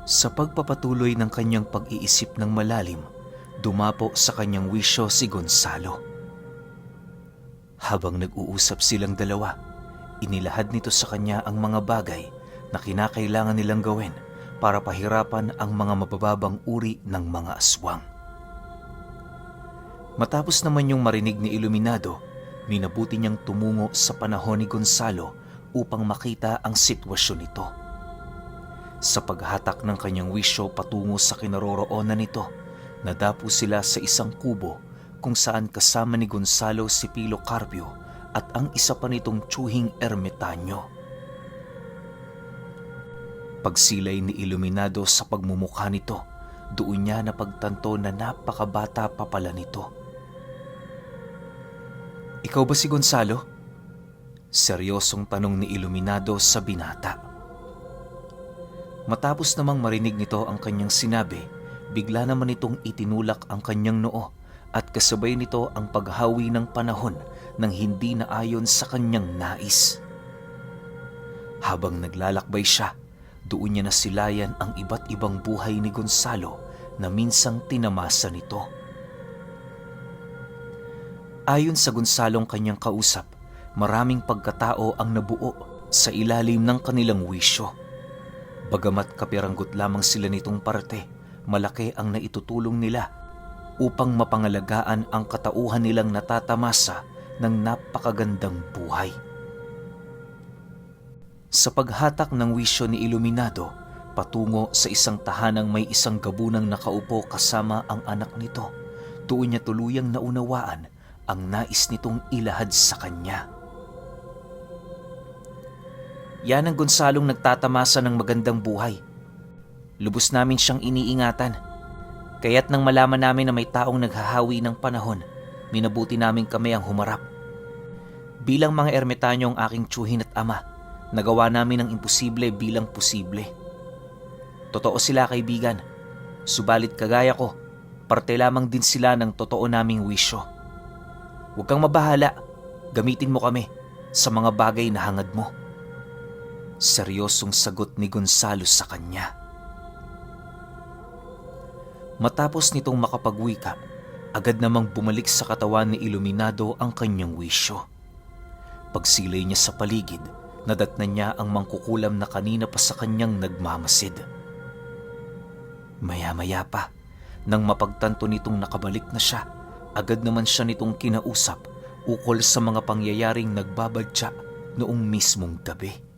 Sa pagpapatuloy ng kanyang pag-iisip ng malalim, dumapo sa kanyang wisyo si Gonzalo. Habang nag-uusap silang dalawa, inilahad nito sa kanya ang mga bagay na kinakailangan nilang gawin para pahirapan ang mga mabababang uri ng mga aswang. Matapos naman yung marinig ni Iluminado, minabuti niyang tumungo sa panahon ni Gonzalo upang makita ang sitwasyon nito. Sa paghatak ng kanyang wisyo patungo sa kinaroroonan nito, nadapo sila sa isang kubo kung saan kasama ni Gonzalo si Pilo Carpio at ang isa pa nitong tiyuhing ermitanyo. Pagsilay ni Iluminado sa pagmumukha nito, doon niya napagtanto na napakabata pa pala nito. "Ikaw ba si Gonzalo?" Seryosong tanong ni Iluminado sa binata. Matapos namang marinig nito ang kanyang sinabi, bigla naman itong itinulak ang kanyang noo at kasabay nito ang paghawi ng panahon nang hindi na ayon sa kanyang nais. Habang naglalakbay siya, doon niya nasilayan ang iba't ibang buhay ni Gonzalo na minsang tinamasa nito. Ayon sa Gonzalong kanyang kausap, maraming pagkatao ang nabuo sa ilalim ng kanilang wisyo. Bagamat kapiranggot lamang sila nitong parte, malaki ang naitutulong nila upang mapangalagaan ang katauhan nilang natatamasa ng napakagandang buhay. Sa paghatak ng wisyo ni Iluminado, patungo sa isang tahanang may isang gabunang nakaupo kasama ang anak nito, doon niya tuluyang naunawaan ang nais nitong ilahad sa kanya. "Yan ang Gonzalong nagtatamasa ng magandang buhay. Lubos namin siyang iniingatan. Kaya't nang malaman namin na may taong naghahawi ng panahon, minabuti namin kami ang humarap. Bilang mga ermitanyo ang aking tiyuhin at ama, nagawa namin ang imposible bilang posible. Totoo sila, kaibigan. Subalit kagaya ko, parte lamang din sila ng totoo naming wisyo. Huwag kang mabahala. Gamitin mo kami sa mga bagay na hangad mo." Seryosong sagot ni Gonzalo sa kanya. Matapos nitong makapagwika, agad namang bumalik sa katawan ni Iluminado ang kanyang wisyo. Pagsilay niya sa paligid, nadatnan niya ang mangkukulam na kanina pa sa kanyang nagmamasid. Maya-maya pa, nang mapagtanto nitong nakabalik na siya, agad naman siya nitong kinausap ukol sa mga pangyayaring nagbabadya noong mismong gabi.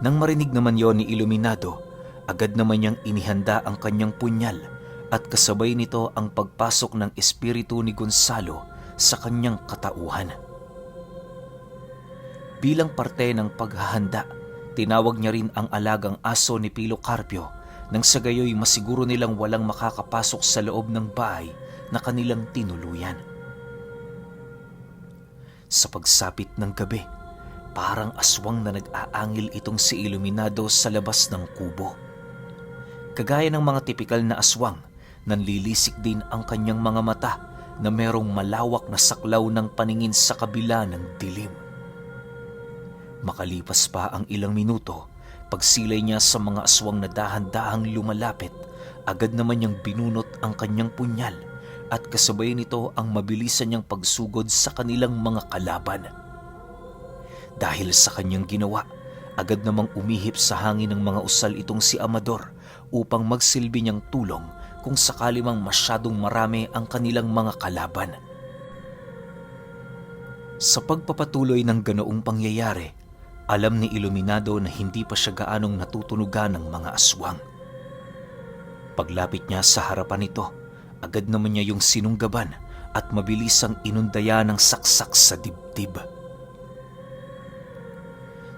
Nang marinig naman yon ni Iluminado, agad naman niyang inihanda ang kanyang punyal at kasabay nito ang pagpasok ng espiritu ni Gonzalo sa kanyang katauhan. Bilang parte ng paghahanda, tinawag niya rin ang alagang aso ni Pilo Carpio nang sa gayoy masiguro nilang walang makakapasok sa loob ng bahay na kanilang tinuluyan. Sa pagsapit ng gabi, parang aswang na nag-aangil itong si Iluminado sa labas ng kubo. Kagaya ng mga tipikal na aswang, nanlilisik din ang kanyang mga mata na merong malawak na saklaw ng paningin sa kabila ng dilim. Makalipas pa ang ilang minuto, pagsilay niya sa mga aswang na dahan-dahang lumalapit, agad naman niyang binunot ang kanyang punyal at kasabay nito ang mabilisan niyang pagsugod sa kanilang mga kalaban. Dahil sa kanyang ginawa, agad namang umihip sa hangin ng mga usal itong si Amador upang magsilbi niyang tulong kung sakali mang masyadong marami ang kanilang mga kalaban. Sa pagpapatuloy ng ganoong pangyayari, alam ni Iluminado na hindi pa siya gaanong natutunugan ng mga aswang. Paglapit niya sa harapan nito, agad naman niya yung sinunggaban at mabilisang inundaya ng saksak sa dibdib.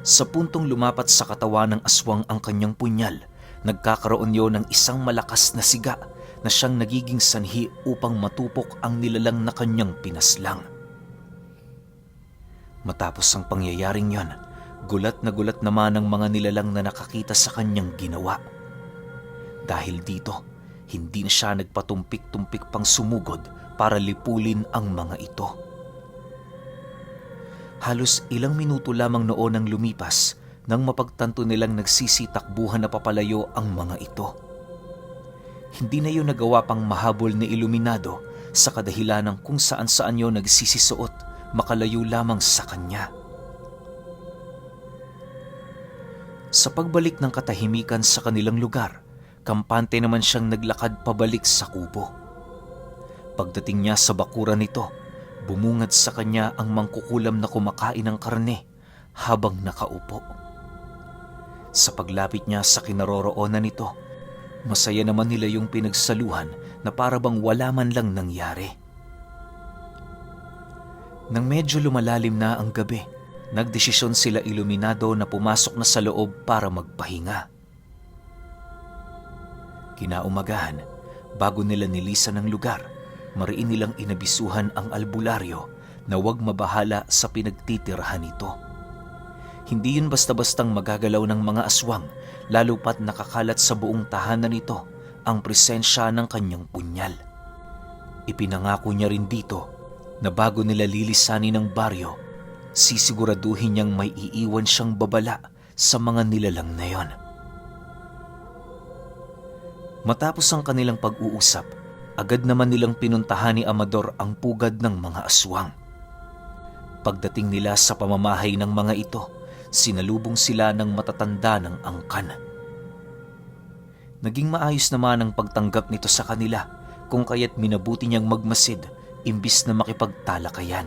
Sa puntong lumapat sa katawan ng aswang ang kanyang punyal, nagkakaroon yon ng isang malakas na siga na siyang nagiging sanhi upang matupok ang nilalang na kanyang pinaslang. Matapos ang pangyayaring yon, gulat naman ang mga nilalang na nakakita sa kanyang ginawa. Dahil dito, hindi na siya nagpatumpik-tumpik pang sumugod para lipulin ang mga ito. Halos ilang minuto lamang noon ang lumipas nang mapagtanto nilang nagsisitakbuhan na papalayo ang mga ito. Hindi na yun nagawa pang mahabol ni Iluminado sa kadahilanang kung saan-saan yun nagsisisuot, makalayo lamang sa kanya. Sa pagbalik ng katahimikan sa kanilang lugar, kampante naman siyang naglakad pabalik sa kubo. Pagdating niya sa bakuran nito, bumungad sa kanya ang mangkukulam na kumakain ng karne habang nakaupo. Sa paglapit niya sa kinaroroonan nito, masaya naman nila yung pinagsaluhan na para bang wala man lang nangyari. Nang medyo lumalalim na ang gabi, nagdesisyon sila Iluminado na pumasok na sa loob para magpahinga. Kinaumagahan, bago nila nilisan ang lugar, mariin nilang inabisuhan ang albularyo na huwag mabahala sa pinagtitirahan nito. Hindi yun basta-bastang magagalaw ng mga aswang, lalo pat nakakalat sa buong tahanan nito ang presensya ng kanyang punyal. Ipinangako niya rin dito na bago nila lilisanin ang baryo, sisiguraduhin niyang may iiwan siyang babala sa mga nilalang na yon. Matapos ang kanilang pag-uusap, agad naman nilang pinuntahan ni Amador ang pugad ng mga aswang. Pagdating nila sa pamamahay ng mga ito, sinalubong sila ng matatanda ng angkan. Naging maayos naman ang pagtanggap nito sa kanila, kung kaya't minabuti niyang magmasid imbis na makipagtalakayan.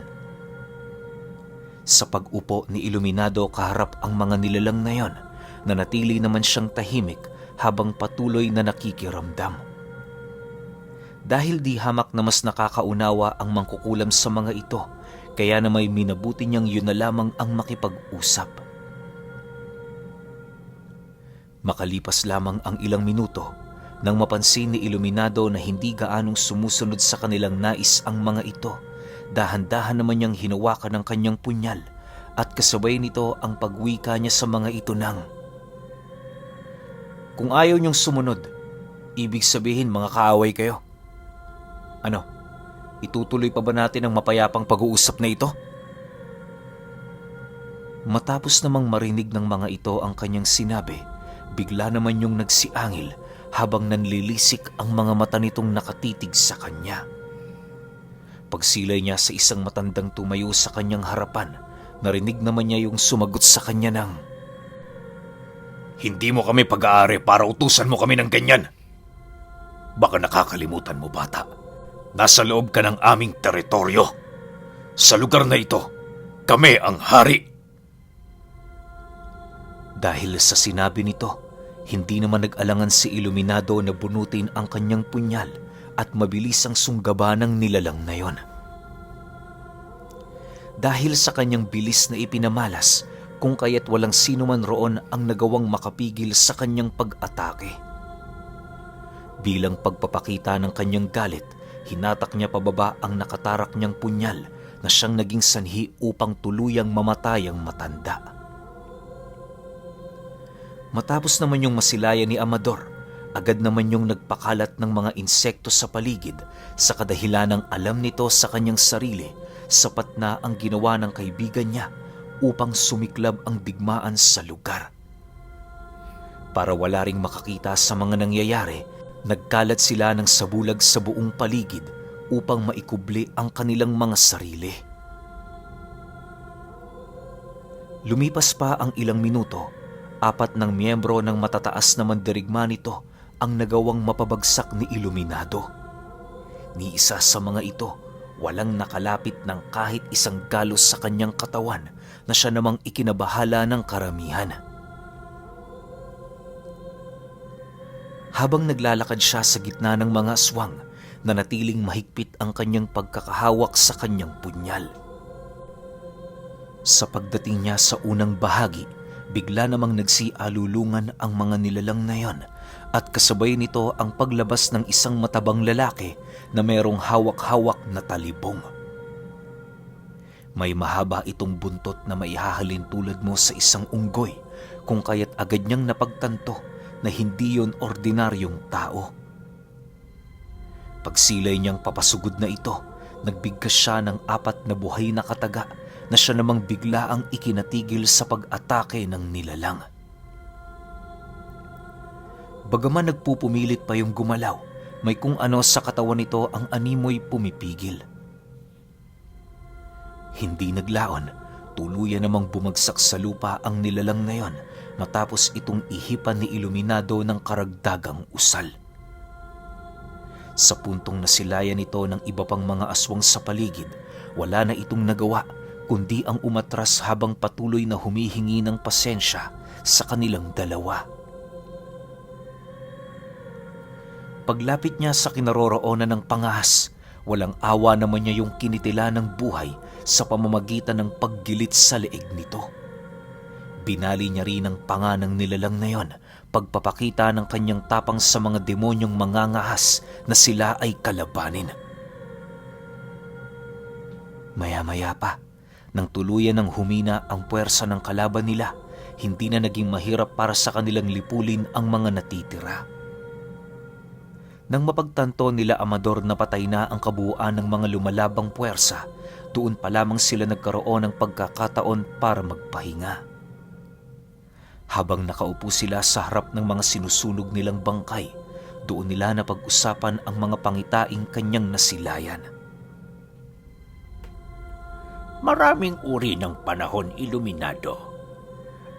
Sa pag-upo ni Iluminado kaharap ang mga nilalang na yon, nanatili naman siyang tahimik habang patuloy na nakikiramdam. Dahil di hamak na mas nakakaunawa ang mangkukulam sa mga ito, kaya na may minabuti niyang yun na lamang ang makipag-usap. Makalipas lamang ang ilang minuto, nang mapansin ni Iluminado na hindi gaanong sumusunod sa kanilang nais ang mga ito, dahan-dahan naman niyang hinawakan ng kanyang punyal at kasabay nito ang pagwika niya sa mga ito ng, "Kung ayaw niyong sumunod, ibig sabihin mga kaaway kayo. Ano, itutuloy pa ba natin ang mapayapang pag-uusap na ito?" Matapos namang marinig ng mga ito ang kanyang sinabi, bigla naman yung nagsiangil habang nanlilisik ang mga mata nitong nakatitig sa kanya. Pagsilay niya sa isang matandang tumayo sa kanyang harapan, narinig naman niya yung sumagot sa kanya ng, "Hindi mo kami pag-aari para utusan mo kami ng ganyan. Baka nakakalimutan mo, bata. Nasa loob ka ng aming teritoryo. Sa lugar na ito, kami ang hari." Dahil sa sinabi nito, hindi naman nag-alangan si Iluminado na bunutin ang kanyang punyal at mabilis ang sunggaban ng nilalang na yon. Dahil sa kanyang bilis na ipinamalas, kung kaya't walang sino man roon ang nagawang makapigil sa kanyang pag-atake. Bilang pagpapakita ng kanyang galit, hinatak niya pababa ang nakatarak niyang punyal na siyang naging sanhi upang tuluyang mamatay ang matanda. Matapos naman yung masilayan ni Amador, agad naman yung nagpakalat ng mga insekto sa paligid sa kadahilanang alam nito sa kanyang sarili, sapat na ang ginawa ng kaibigan niya upang sumiklab ang digmaan sa lugar. Para wala ring makakita sa mga nangyayari, nagkalat sila ng sabulag sa buong paligid upang maikubli ang kanilang mga sarili. Lumipas pa ang ilang minuto, 4 ng miyembro ng matataas na mandirigma nito ang nagawang mapabagsak ni Iluminado. Ni isa sa mga ito, walang nakalapit ng kahit isang galos sa kanyang katawan na siya namang ikinabahala ng karamihan. Habang naglalakad siya sa gitna ng mga aswang, nanatiling mahigpit ang kanyang pagkakahawak sa kanyang punyal. Sa pagdating niya sa unang bahagi, bigla namang nagsialulungan ang mga nilalang na yon at kasabay nito ang paglabas ng isang matabang lalaki na mayroong hawak-hawak na talibong. May mahaba itong buntot na maihahalin tulad mo sa isang unggoy, kung kaya't agad niyang napagtanto na hindi yon ordinaryong tao. Pagsilay niyang papasugod na ito, nagbigkas siya ng 4 na buhay na kataga na siya namang bigla ang ikinatigil sa pag-atake ng nilalang. Bagaman nagpupumilit pa yung gumalaw, may kung ano sa katawan nito ang animoy pumipigil. Hindi naglaon, tuluyan namang bumagsak sa lupa ang nilalang na yon matapos itong ihipan ni Iluminado ng karagdagang usal. Sa puntong nasilayan ito ng iba pang mga aswang sa paligid, wala na itong nagawa kundi ang umatras habang patuloy na humihingi ng pasensya sa kanilang dalawa. Paglapit niya sa kinaroroonan ng pangahas, walang awa naman niya yung kinitila ng buhay sa pamamagitan ng paggilit sa leeg nito. Binali niya rin ang panga ng nilalang na yon, pagpapakita ng kanyang tapang sa mga demonyong mangangahas na sila ay kalabanin. Maya-maya pa, nang tuluyan ng humina ang puwersa ng kalaban nila, hindi na naging mahirap para sa kanilang lipulin ang mga natitira. Nang mapagtanto nila Amador na patay na ang kabuuan ng mga lumalabang puwersa, doon pa lamang sila nagkaroon ng pagkakataon para magpahinga. Habang nakaupo sila sa harap ng mga sinusunog nilang bangkay, doon nila napag-usapan ang mga pangitaing kanyang nasilayan. Maraming uri ng panahon, Iluminado.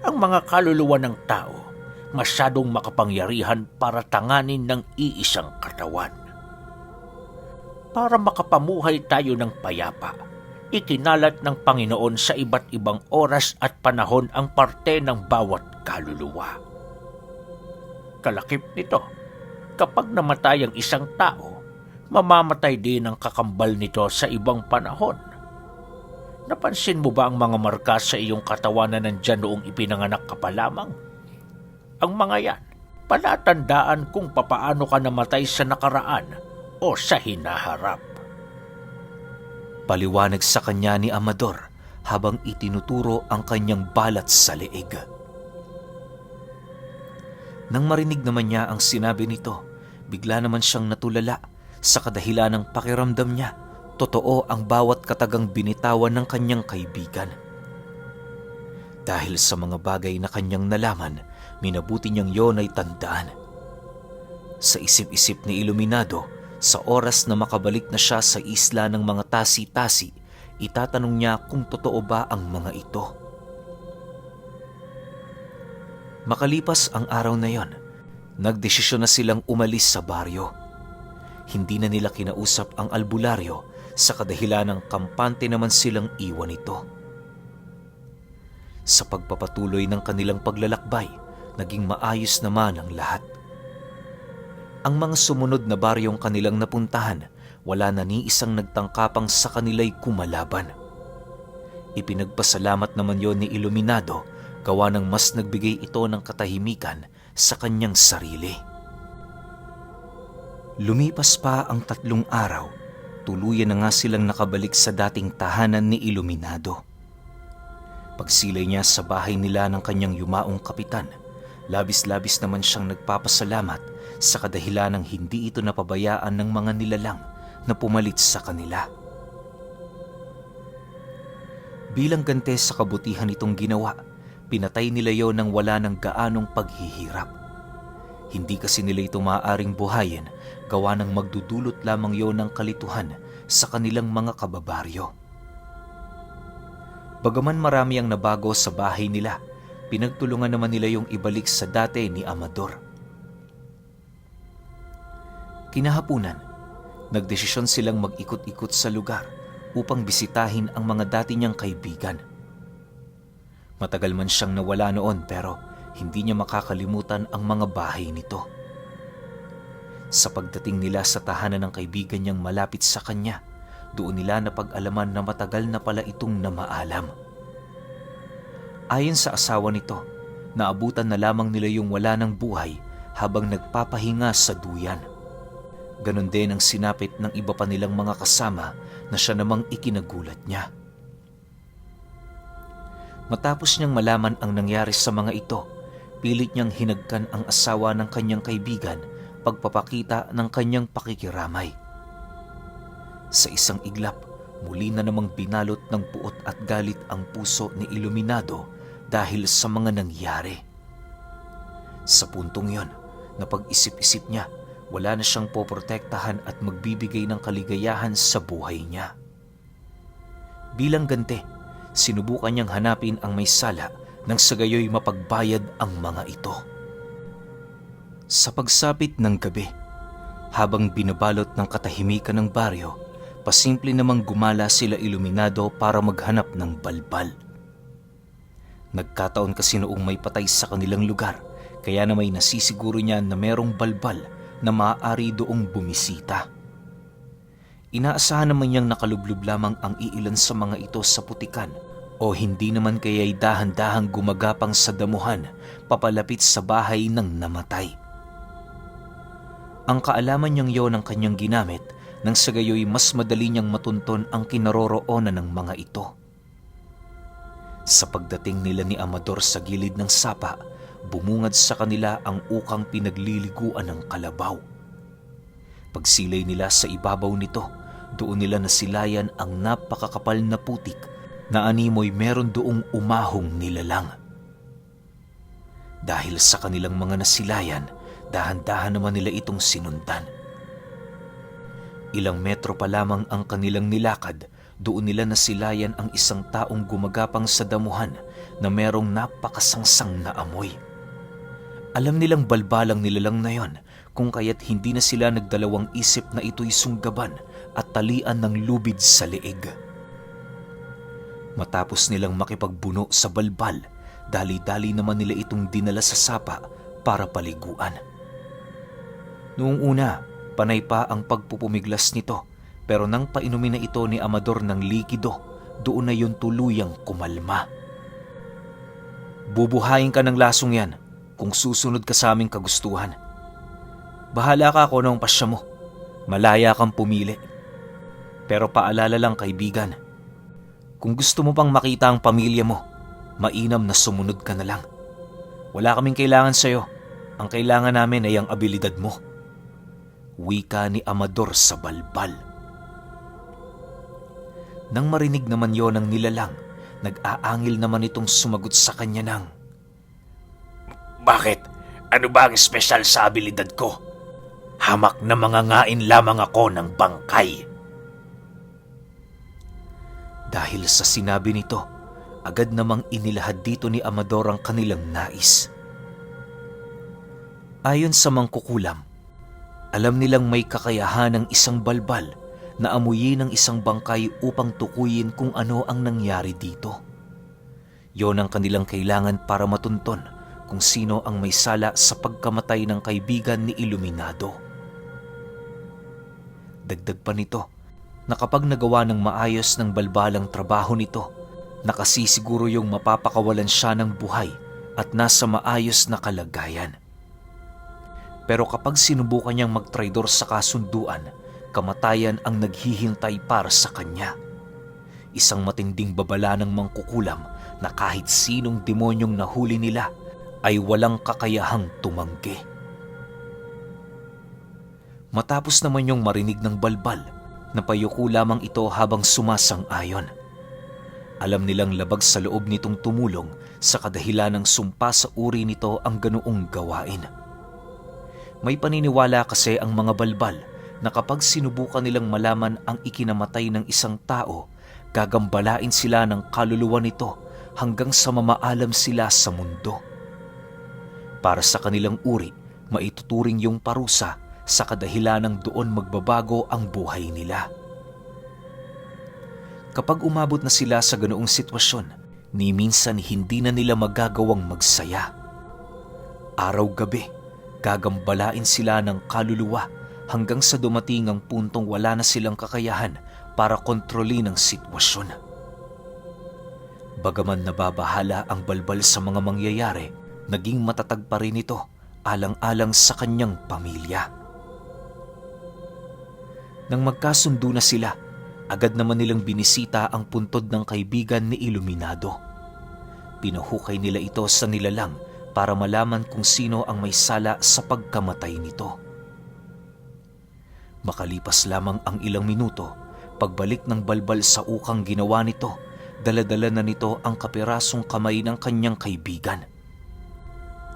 Ang mga kaluluwa ng tao masyadong makapangyarihan para tanganin ng iisang katawan. Para makapamuhay tayo ng payapa, ikinalat ng Panginoon sa iba't ibang oras at panahon ang parte ng bawat kaluluwa. Kalakip nito, kapag namatay ang isang tao, mamamatay din ang kakambal nito sa ibang panahon. Napansin mo ba ang mga marka sa iyong katawan na nandyan noong ipinanganak ka pa lamang? Ang mga yan, palatandaan kung papaano ka namatay sa nakaraan o sa hinaharap. Paliwanag sa kanya ni Amador habang itinuturo ang kanyang balat sa leeg. Nang marinig naman niya ang sinabi nito, bigla naman siyang natulala sa kadahilan ng pakiramdam niya. Totoo ang bawat katagang binitawan ng kanyang kaibigan. Dahil sa mga bagay na kanyang nalaman, minabuti niyang yon ay tandaan. Sa isip-isip ni Iluminado, sa oras na makabalik na siya sa isla ng mga tasi-tasi, itatanong niya kung totoo ba ang mga ito. Makalipas ang araw na yon, nagdesisyon na silang umalis sa baryo. Hindi na nila kinausap ang albularyo sa kadahilan ng kampante naman silang iwan ito. Sa pagpapatuloy ng kanilang paglalakbay, naging maayos naman ang lahat. Ang mga sumunod na baryong kanilang napuntahan, wala na ni isang nagtangkapang sa kanila'y kumalaban. Ipinagpasalamat naman yon ni Iluminado, gawa ng mas nagbigay ito ng katahimikan sa kanyang sarili. Lumipas pa ang 3 araw, tuluyan na nga silang nakabalik sa dating tahanan ni Iluminado. Pagsilay niya sa bahay nila ng kanyang yumaong kapitan, labis-labis naman siyang nagpapasalamat sa kadahilan ng hindi ito napabayaan ng mga nilalang na pumalit sa kanila. Bilang gante sa kabutihan nitong ginawa, pinatay nila yon nang wala ng gaanong paghihirap. Hindi kasi nila ito maaaring buhayin, gawa ng magdudulot lamang yon ng kalituhan sa kanilang mga kababaryo. Bagaman marami ang nabago sa bahay nila, pinagtulungan naman nila yung ibalik sa dati ni Amador. Kinahapunan, nagdesisyon silang mag-ikot-ikot sa lugar upang bisitahin ang mga dati niyang kaibigan. Matagal man siyang nawala noon pero hindi niya makakalimutan ang mga bahay nito. Sa pagdating nila sa tahanan ng kaibigan niyang malapit sa kanya, doon nila napag-alaman na matagal na pala itong namaalam. Ayon sa asawa nito, naabutan na lamang nila yung wala ng buhay habang nagpapahinga sa duyan. Ganon din ang sinapit ng iba pa nilang mga kasama na siya namang ikinagulat niya. Matapos niyang malaman ang nangyari sa mga ito, pilit niyang hinagkan ang asawa ng kanyang kaibigan pagpapakita ng kanyang pakikiramay. Sa isang iglap, Muli na namang binalot ng puot at galit ang puso ni Iluminado dahil sa mga nangyari. Sa puntong yon, napag-isip-isip niya, wala na siyang poprotektahan at magbibigay ng kaligayahan sa buhay niya. Bilang ganti, sinubukan niyang hanapin ang may sala nang sa gayoy mapagbayad ang mga ito. Sa pagsapit ng gabi, habang binabalot ng katahimikan ng baryo, pasimple namang gumala sila Iluminado para maghanap ng balbal. Nagkataon kasi noong may patay sa kanilang lugar, kaya na may nasisiguro niya na merong balbal na maaari doong bumisita. Inaasahan naman niyang nakalublob lamang ang iilan sa mga ito sa putikan, o hindi naman kaya'y dahan-dahang gumagapang sa damuhan papalapit sa bahay ng namatay. Ang kaalaman niyang yon ang kanyang ginamit nang sa gayoy mas madali niyang matunton ang kinaroroonan ng mga ito. Sa pagdating nila ni Amador sa gilid ng sapa, bumungad sa kanila ang ukang pinagliliguan ng kalabaw. Pagsilay nila sa ibabaw nito, doon nila nasilayan ang napakakapal na putik na animoy meron doong umahong nilalang. Dahil sa kanilang mga nasilayan, dahan-dahan naman nila itong sinundan. Ilang metro pa lamang ang kanilang nilakad, doon nila nasilayan ang isang taong gumagapang sa damuhan na merong napakasangsang na amoy. Alam nilang balbalang nilalang na yon, kung kaya't hindi na sila nagdalawang isip na ito'y sunggaban at talian ng lubid sa leeg. Matapos nilang makipagbuno sa balbal, dali-dali naman nila itong dinala sa sapa para paliguan. Noong una, panay pa ang pagpupumiglas nito, pero nang painumin na ito ni Amador ng likido, doon na yun tuluyang kumalma. Bubuhayin ka ng lasong yan kung susunod ka sa aming kagustuhan. Bahala ka kung anong pasya mo. Malaya kang pumili. Pero paalala lang, kaibigan, kung gusto mo pang makita ang pamilya mo, mainam na sumunod ka na lang. Wala kaming kailangan sa'yo. Ang kailangan namin ay ang abilidad mo. Wika ni Amador sa balbal. Nang marinig naman yon ng nilalang, nag-aangil naman itong sumagot sa kanya ng, Bakit? Ano ba ang espesyal sa abilidad ko? Hamak na mangangain lamang ako ng bangkay. Dahil sa sinabi nito, agad namang inilahad dito ni Amador ang kanilang nais. Ayon sa mangkukulam, alam nilang may kakayahan ng isang balbal na amuyin ng isang bangkay upang tukuyin kung ano ang nangyari dito. Yon ang kanilang kailangan para matunton kung sino ang may sala sa pagkamatay ng kaibigan ni Iluminado. Dagdag pa nito, na kapag nagawa ng maayos ng balbalang trabaho nito, nakasisiguro yung mapapakawalan siya ng buhay at nasa maayos na kalagayan. Pero kapag sinubukan niyang magtraidor sa kasunduan, kamatayan ang naghihintay para sa kanya. Isang matinding babala ng mangkukulam na kahit sinong demonyong nahuli nila ay walang kakayahang tumanggi. Matapos naman yung marinig ng balbal, napayuko lamang ito habang sumasang-ayon. Alam nilang labag sa loob nitong tumulong sa kadahilan ng sumpa sa uri nito ang ganoong gawain. May paniniwala kasi ang mga balbal na kapag sinubukan nilang malaman ang ikinamatay ng isang tao, gagambalain sila ng kaluluwa nito hanggang sa mamaalam sila sa mundo. Para sa kanilang uri, maituturing yung parusa sa kadahilanang doon magbabago ang buhay nila. Kapag umabot na sila sa ganoong sitwasyon, ni minsan hindi na nila magagawang magsaya. Araw-gabi, gagambalain sila ng kaluluwa hanggang sa dumating ang puntong wala na silang kakayahan para kontrolin ang sitwasyon. Bagaman nababahala ang balbal sa mga mangyayari, naging matatag pa rin ito alang-alang sa kanyang pamilya. Nang magkasundo na sila, agad naman nilang binisita ang puntod ng kaibigan ni Iluminado. Pinahukay nila ito sa nilalang para malaman kung sino ang may sala sa pagkamatay nito. Makalipas lamang ang ilang minuto, pagbalik ng balbal sa ukang ginawa nito, dala-dala na nito ang kapirasong kamay ng kanyang kaibigan.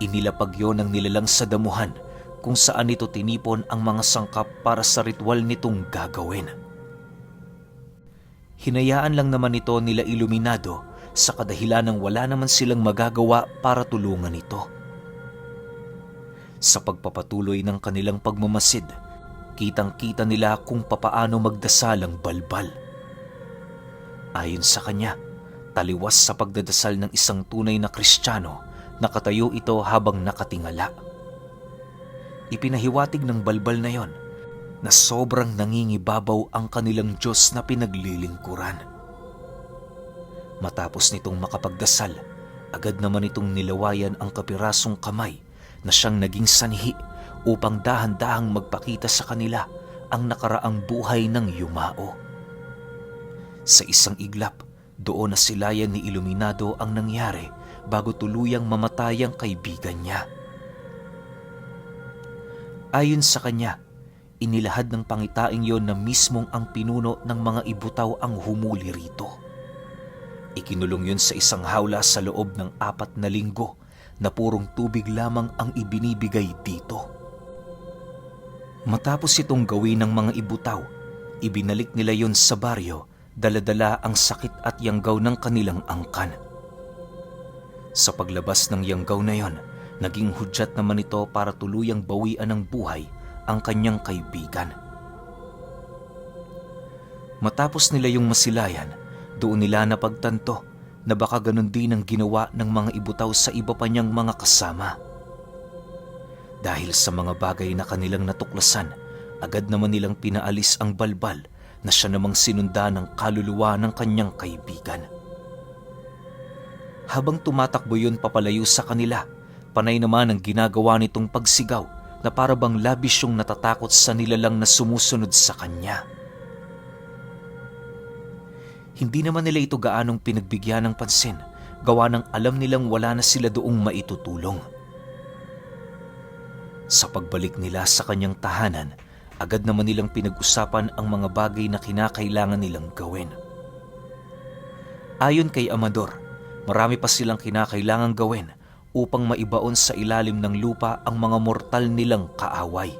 Inilapag yon ng nilalang sa damuhan kung saan nito tinipon ang mga sangkap para sa ritual nitong gagawin. Hinayaan lang naman ito nila Iluminado sa kadahilan ng wala naman silang magagawa para tulungan ito. Sa pagpapatuloy ng kanilang pagmamasid, kitang-kita nila kung papaano magdasal ang balbal. Ayon sa kanya, taliwas sa pagdadasal ng isang tunay na Kristiyano, nakatayo ito habang nakatingala. Ipinahiwatig ng balbal na yon na sobrang nangingibabaw ang kanilang Diyos na pinaglilingkuran. Matapos nitong makapagdasal, agad naman itong nilawayan ang kapirasong kamay na siyang naging sanhi upang dahan-dahang magpakita sa kanila ang nakaraang buhay ng yumao. Sa isang iglap, doon na silayan ni Iluminado ang nangyari bago tuluyang mamatay ang kaibigan niya. Ayon sa kanya, inilahad ng pangitaing yon na mismong ang pinuno ng mga ibutaw ang humuli rito. Ikinulong yun sa isang hawla sa loob ng 4 na linggo na purong tubig lamang ang ibinibigay dito. Matapos itong gawin ng mga ibutaw, ibinalik nila yon sa baryo, dala-dala ang sakit at yanggaw ng kanilang angkan. Sa paglabas ng yanggaw na yon, naging hudyat naman ito para tuluyang bawian ng buhay ang kanyang kaibigan. Matapos nila yung masilayan, doon nila napagtanto na baka ganun din ang ginawa ng mga ibutaw sa iba pa niyang mga kasama. Dahil sa mga bagay na kanilang natuklasan, agad naman nilang pinaalis ang balbal na siya namang sinunda ng kaluluwa ng kanyang kaibigan. Habang tumatakbo yun papalayo sa kanila, panay naman ang ginagawa nitong pagsigaw na para bang labis yung natatakot sa nilalang na sumusunod sa kanya. Hindi naman nila ito gaanong pinagbigyan ng pansin, gawa ng alam nilang wala na sila doong maitutulong. Sa pagbalik nila sa kanyang tahanan, agad naman nilang pinag-usapan ang mga bagay na kinakailangan nilang gawin. Ayon kay Amador, marami pa silang kinakailangang gawin upang maibaon sa ilalim ng lupa ang mga mortal nilang kaaway.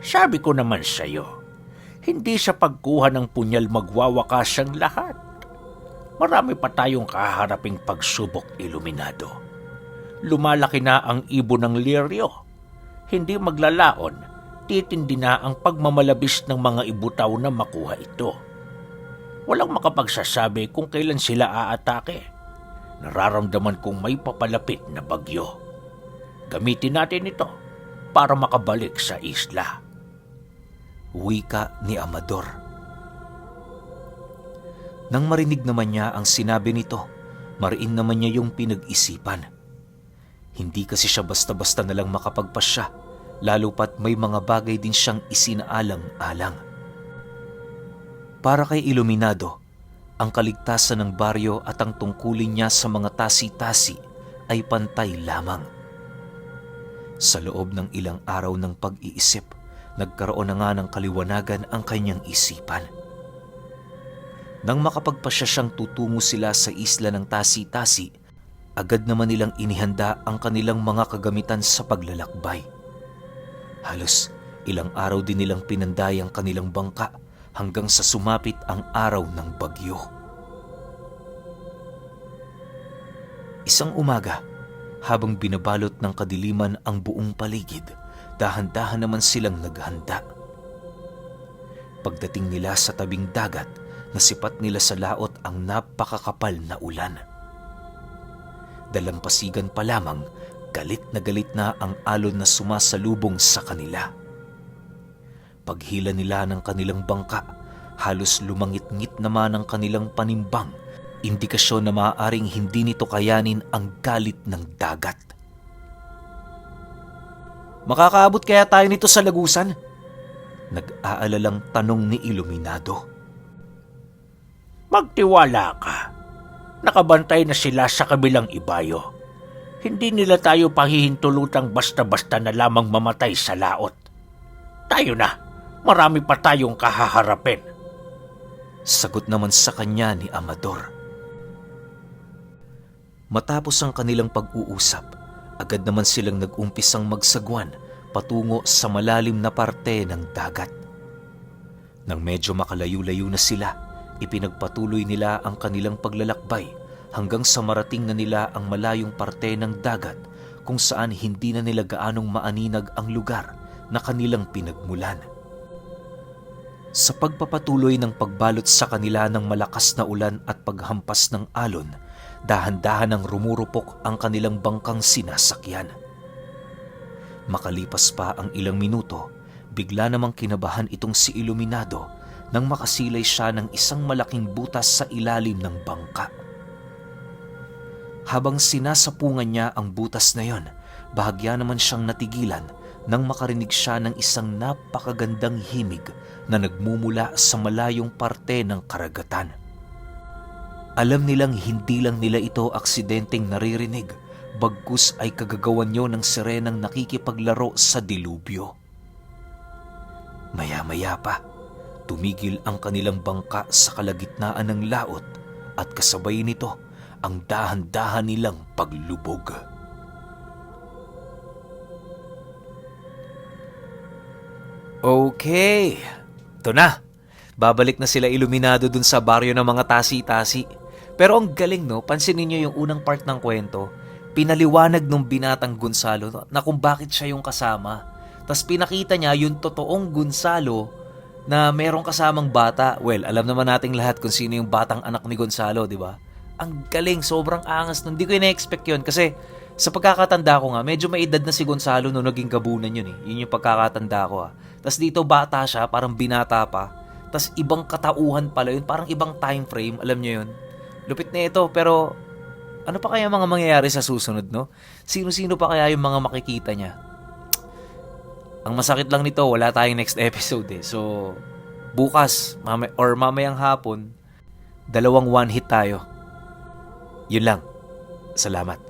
Sabi ko naman sa iyo, hindi sa pagkuha ng punyal magwawakas ang lahat. Marami pa tayong kaharaping pagsubok, Iluminado. Lumalaki na ang ibon ng liryo. Hindi maglalaon, titindi na ang pagmamalabis ng mga ibutaw na makuha ito. Walang makapagsasabi kung kailan sila aatake. Nararamdaman kong may papalapit na bagyo. Gamitin natin ito para makabalik sa isla. Wika ni Amador. Nang marinig naman niya ang sinabi nito, mariin naman niya yung pinag-isipan. Hindi kasi siya basta-basta nalang makapagpasya, lalo pat may mga bagay din siyang isinaalang-alang. Para kay Iluminado, ang kaligtasan ng baryo at ang tungkulin niya sa mga tasi-tasi ay pantay lamang. Sa loob ng ilang araw ng pag-iisip, nagkaroon na nga ng kaliwanagan ang kanyang isipan. Nang makapagpasya siyang tutungo sila sa isla ng Tasi-Tasi, agad naman nilang inihanda ang kanilang mga kagamitan sa paglalakbay. Halos ilang araw din nilang pinanday ang kanilang bangka hanggang sa sumapit ang araw ng bagyo. Isang umaga, habang binabalot ng kadiliman ang buong paligid, dahan-dahan naman silang naghanda. Pagdating nila sa tabing dagat, nasipat nila sa laot ang napakakapal na ulan. Dalampasigan pa lamang, galit na ang alon na sumasalubong sa kanila. Paghila nila ng kanilang bangka, halos lumangit-ngit naman ang kanilang panimbang, indikasyon na maaaring hindi nito kayanin ang galit ng dagat. Makakaabot kaya tayo nito sa lagusan? Nag-aalalang tanong ni Iluminado. Magtiwala ka. Nakabantay na sila sa kabilang ibayo. Hindi nila tayo pahihintulutang basta-basta na lamang mamatay sa laot. Tayo na, Marami pa tayong kahaharapin. Sagot naman sa kanya ni Amador. Matapos ang kanilang pag-uusap, agad naman silang nag-umpisang magsagwan patungo sa malalim na parte ng dagat. Nang medyo makalayo-layo na sila, ipinagpatuloy nila ang kanilang paglalakbay hanggang sa marating na nila ang malayong parte ng dagat kung saan hindi na nila gaanong maaninag ang lugar na kanilang pinagmulan. Sa pagpapatuloy ng pagbalot sa kanila ng malakas na ulan at paghampas ng alon, dahan-dahan ang rumurupok ang kanilang bangkang sinasakyan. Makalipas pa ang ilang minuto, bigla namang kinabahan itong si Iluminado nang makasilay siya ng isang malaking butas sa ilalim ng bangka. Habang sinasapungan niya ang butas na yon, bahagya naman siyang natigilan nang makarinig siya ng isang napakagandang himig na nagmumula sa malayong parte ng karagatan. Alam nilang hindi lang nila ito aksidenteng naririnig, bagkus ay kagagawan nyo ng sirenang nakikipaglaro sa dilubyo. Maya-maya pa, tumigil ang kanilang bangka sa kalagitnaan ng laot at kasabay nito ang dahan-dahan nilang paglubog. Okay, ito na. Babalik na sila Iluminado dun sa baryo ng mga tasi-tasi. Pero ang galing, no? Pansinin niyo yung unang part ng kwento. Pinaliwanag nung binatang Gonzalo na kung bakit siya yung kasama. Tapos pinakita niya yung totoong Gonzalo na merong kasamang bata. Well, alam naman nating lahat kung sino yung batang anak ni Gonzalo, di ba? Ang galing, sobrang angas nun. Hindi ko ina-expect yun kasi sa pagkakatanda ko nga, medyo may edad na si Gonzalo nung naging gabunan yun eh. Yun yung pagkakatanda ko ah. Tapos dito bata siya, parang binata pa. Tapos ibang katauhan pala yun, parang ibang time frame, alam niyo yun. Lupit na ito, pero ano pa kaya mga mangyayari sa susunod, no? Sino-sino pa kaya yung mga makikita niya? Ang masakit lang nito, wala tayong next episode eh. So, bukas or mamayang hapon, 2 one hit tayo. Yun lang. Salamat.